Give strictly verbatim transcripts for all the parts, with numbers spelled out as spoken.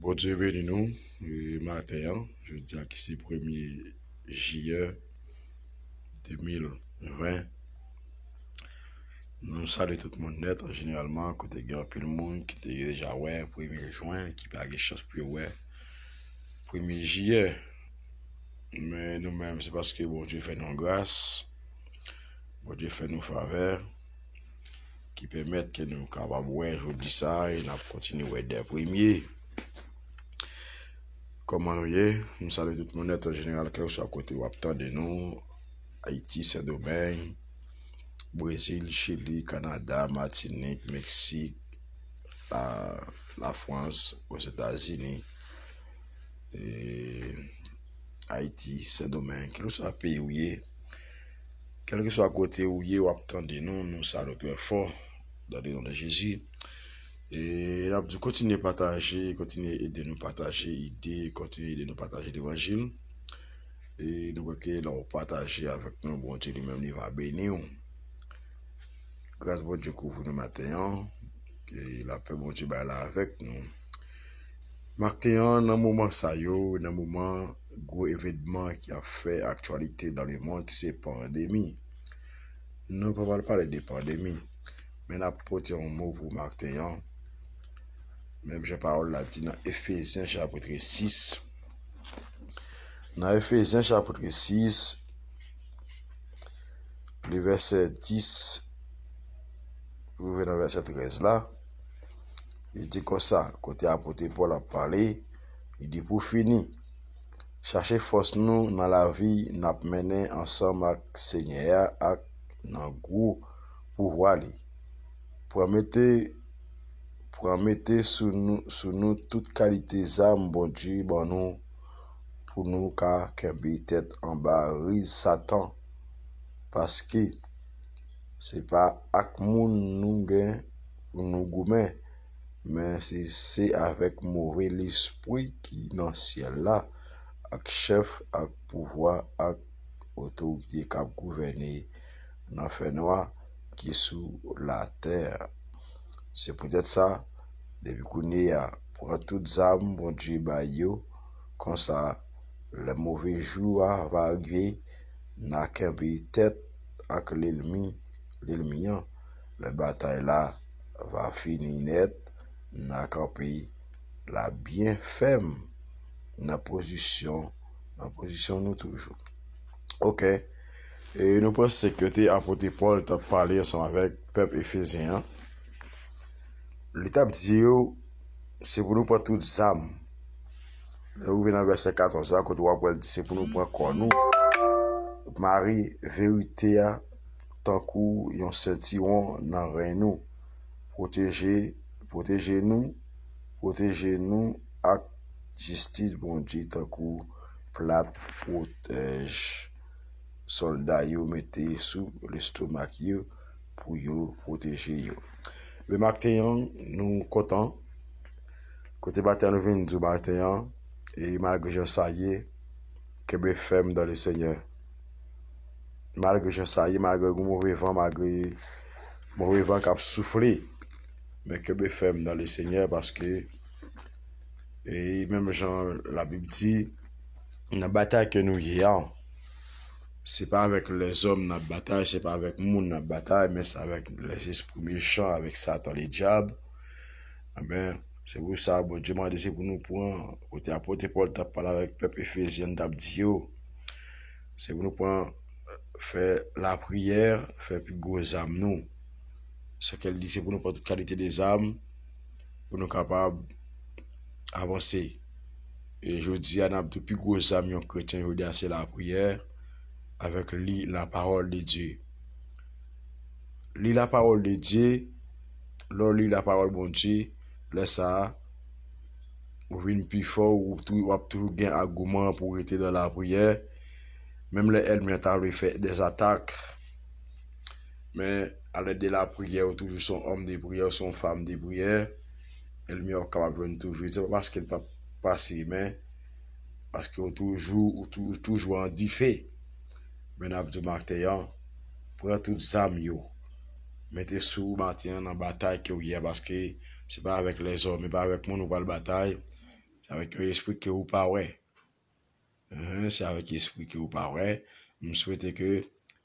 Bondye beni nou, e, maten an, jodi a ki se premye jiyè de mil ven. Nou salye tout moun nèt, jeneralman, kote gen anpil moun ki te deja wè premye jen, ki pa gen chans pou yo wè premye jiyè. Men nou menm, se paske Bondye fè nou gras, Bondye fè nou favè, ki pèmèt ke nou kapab wè jodi sa a, e n ap kontinye wè dè premye. Kòman nou ye? M salye tout moun nèt an jeneral, kèlkeswa kote w ap tande nou, Ayiti, Sendomeng, Brezil, Chili, Kanada, Matinik, Meksik, la, Lafrans, Ozetazini, e, Ayiti, Sendomeng, kèlkeswa peyi w ye, kèlkeswa kote w ye, w ap tande nou, nou salye w trè fò, dans le nom de Jésus. E n ap di kontinye pataje, kontinye ede nou pataje ide, kontinye ede nou pataje levanjil. E nou kwè ke lè w pataje avèk nou, Bondye li menm li va beni w. Gras Bondye kouvri nou maten an. Ke lapè Bondye bay la avèk nou. Maten an, nan moman sa yo, nan moman gwo evènman ki ap fè aktyalite dans le monde, ki se pandemi. Nou pa pral pale de pandemi, men n ap pote yon mo pou maten an. Menm jan pawòl la di nan Efezyen chapit sis. Nan Efezyen chapit sis, li vèsè dis, rive nan vèsè trèz la, li di konsa, kote apot Pòl ap pale, li di pou fini, chache fòs nou nan lavi n ap mennen ansanm ak Senyè a ak nan gwo pouvwa li. Pran mete, pran mete sou nou, sou nou tout kalite zam Bondye ban nou pou nou ka kenbe tèt anba riz Satan. Paske se pa ak moun nou gen pou nou goumen, men se, se avèk move lespri ki nan syèl la, ak chèf, ak pouvwa, ak otorite k ap gouvène nan fènwa ki sou latè. Se poutèt sa, depi kounye a, pran tout zam Bondye bay yo, konsa, lè move jou a va rive, n a kenbe tèt ak lènmi, lènmi an. Lè batay la va fini nèt, n a kanpe la byen fèm nan pozisyon, nan pozisyon nou toujou. Oke. E nou panse ke te apot Pòl t ap pale ansanm avèk pèp efezyen an. Li t ap di yo, se pou nou pran tout zam. Lè w rive nan vèsè katòz la, kote w ap wè l di, se pou nou pran kò nou, mare verite a tankou yon sentiwon nan ren nou. Pwoteje, pwoteje nou, pwoteje nou ak jistis Bondye tankou plat pwotèj sòlda yo mete sou lestomak yo pou yo pwoteje yo. Men maten an, nou kontan. Kote maten an nou vin di w maten an, e malgre jan sa ye, kenbe fèm dans le Seigneur. Malgre jan sa ye, malgre gen move van, malgre move van k ap soufle, men kenbe fèm dans le Seigneur, paske, e menm jan Labib di, nan batay ke nou ye a, se pa avèk lèzòm n ap batay, se pa avèk moun n ap batay, men se avèk lèzespri mechan, avèk Satan ledyab. Enben, se pou sa Bondye mande se pou nou pran, kote apot Pòl t ap pale avèk pèp efezyen, t ap di yo, se pou nou pran, fè lapriyè, fè pi gwo zam nou. Sa ke l di, se pou nou pran tout kalite de zam, pou nou kapab avanse. E jodi a, n ap di pi gwo zam yon kretyen jodi a, se lapriyè, avèk li la parole de Dieu. Li la parole de Dieu, lè w li la pawòl Bondye, lè sa a, ou vin pi fò, ou tou, w ap toujou gen agouman pou w rete nan lapriyè. Menm lè ènmi an ta vle fè dèzatak, men alèd de lapriyè, ou toujou se yon òm de priyè, ou se yon fanm de priyè, ènmi an kapab jwenn toujou. Se pa paske l p ap pase, men paske ou toujou, ou tou-, toujou an dife. Men n ap di w maten an, pran tout zam yo. Mete sou ou maten an nan batay ke w ye a, paske se pa avèk lèzòm, e pa avèk moun ou pral batay. avèk yon espri ke ou pa wè. Enhen, se avèk espri ke ou pa wè. M swete ke,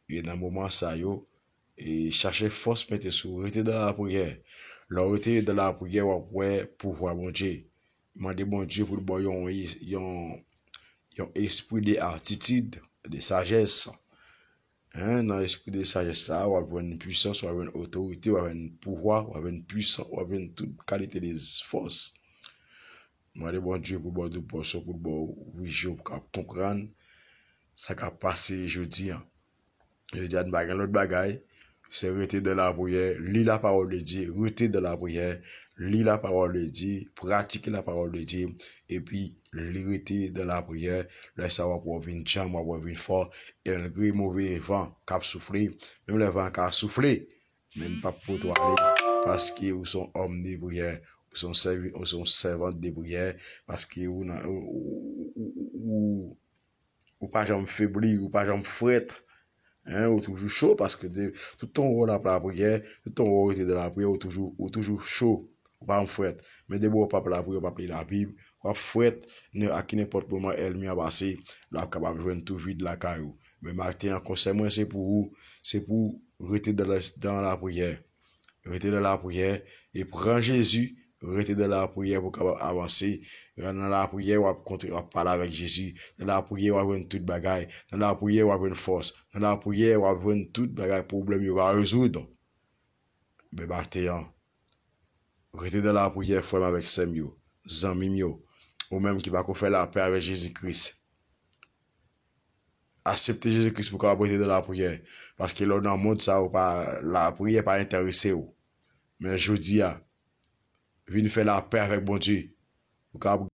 e nan moman sa yo, e chache fòs mete sou, rete nan lapriyè. Lè w rete nan lapriyè, w ap wè pouvwa Bondye. Mande Bondye pou l ba w yon, yon, yon espri de atitid, de sajès. Hein, nan espri de sajès sa a, w ap jwenn pwisans, w ap jwenn otorite, w ap jwenn pouvwa, w ap jwenn pwisan, w ap jwenn tout kalite de fòs. Mande Bondye pou l ba w tout pòsyon, pou l ba w vizyon, pou w ka konprann sa k ap pase jodi a. Jodi a, nou pa gen lòt bagay, se rete nan lapriyè, li lapawòl de Dye, rete nan lapriyè, li lapawòl de Dye, pratike lapawòl de Dye, epi li rete nan lapriyè. Lè sa a, w ap wè w vin djanm, w ap wè w vin fò, malgre move van k ap soufle. Menm lè van an ka soufle, men n p ap pote w ale, paske ou se yon òm de priyè, ou se yon sèvi-, ou se yon sèvant de priyè, paske ou nan, ou, ou, ou, ou, ou pa janm febli, ou pa janm frèt. Hein, ou toujou cho, paske de, toutan w ap lapriyè, toutan w rete nan lapriyè, ou toujou, ou toujou cho, ou pa janm frèt. Men depi w p ap lapriyè, w p ap li Labib, w ap frèt, ne-, a ki nenpòt moman ènmi an pase, l ap kapab jwenn tou vid lakay ou. Men maten an, konsèy mwen se pou ou, se pou w rete dan la, dan lapriyè. Rete nan lapriyè e pran Jezi. Rete nan lapriyè pou w kapab avanse. Nan lapriyè, w ap kontre, w ap pale avèk Jezi. Nan lapriyè, w ap jwenn tout bagay. Nan lapriyè, w ap jwenn fòs. Nan lapriyè, w ap jwenn tout bagay, pwoblèm yo va rezoud. Men maten an, rete nan lapriyè, frè m avèk sè m yo, zanmi m yo, ou menm ki pako fè lapè avèk Jezi Kris. Aksepte Jezi Kris pou w kapab rete nan lapriyè. Paske lè w nan mond sa a, ou pa, lapriyè pa enterese w. Men jodi a, vin fè lapè avèk Bondye. Ou kapab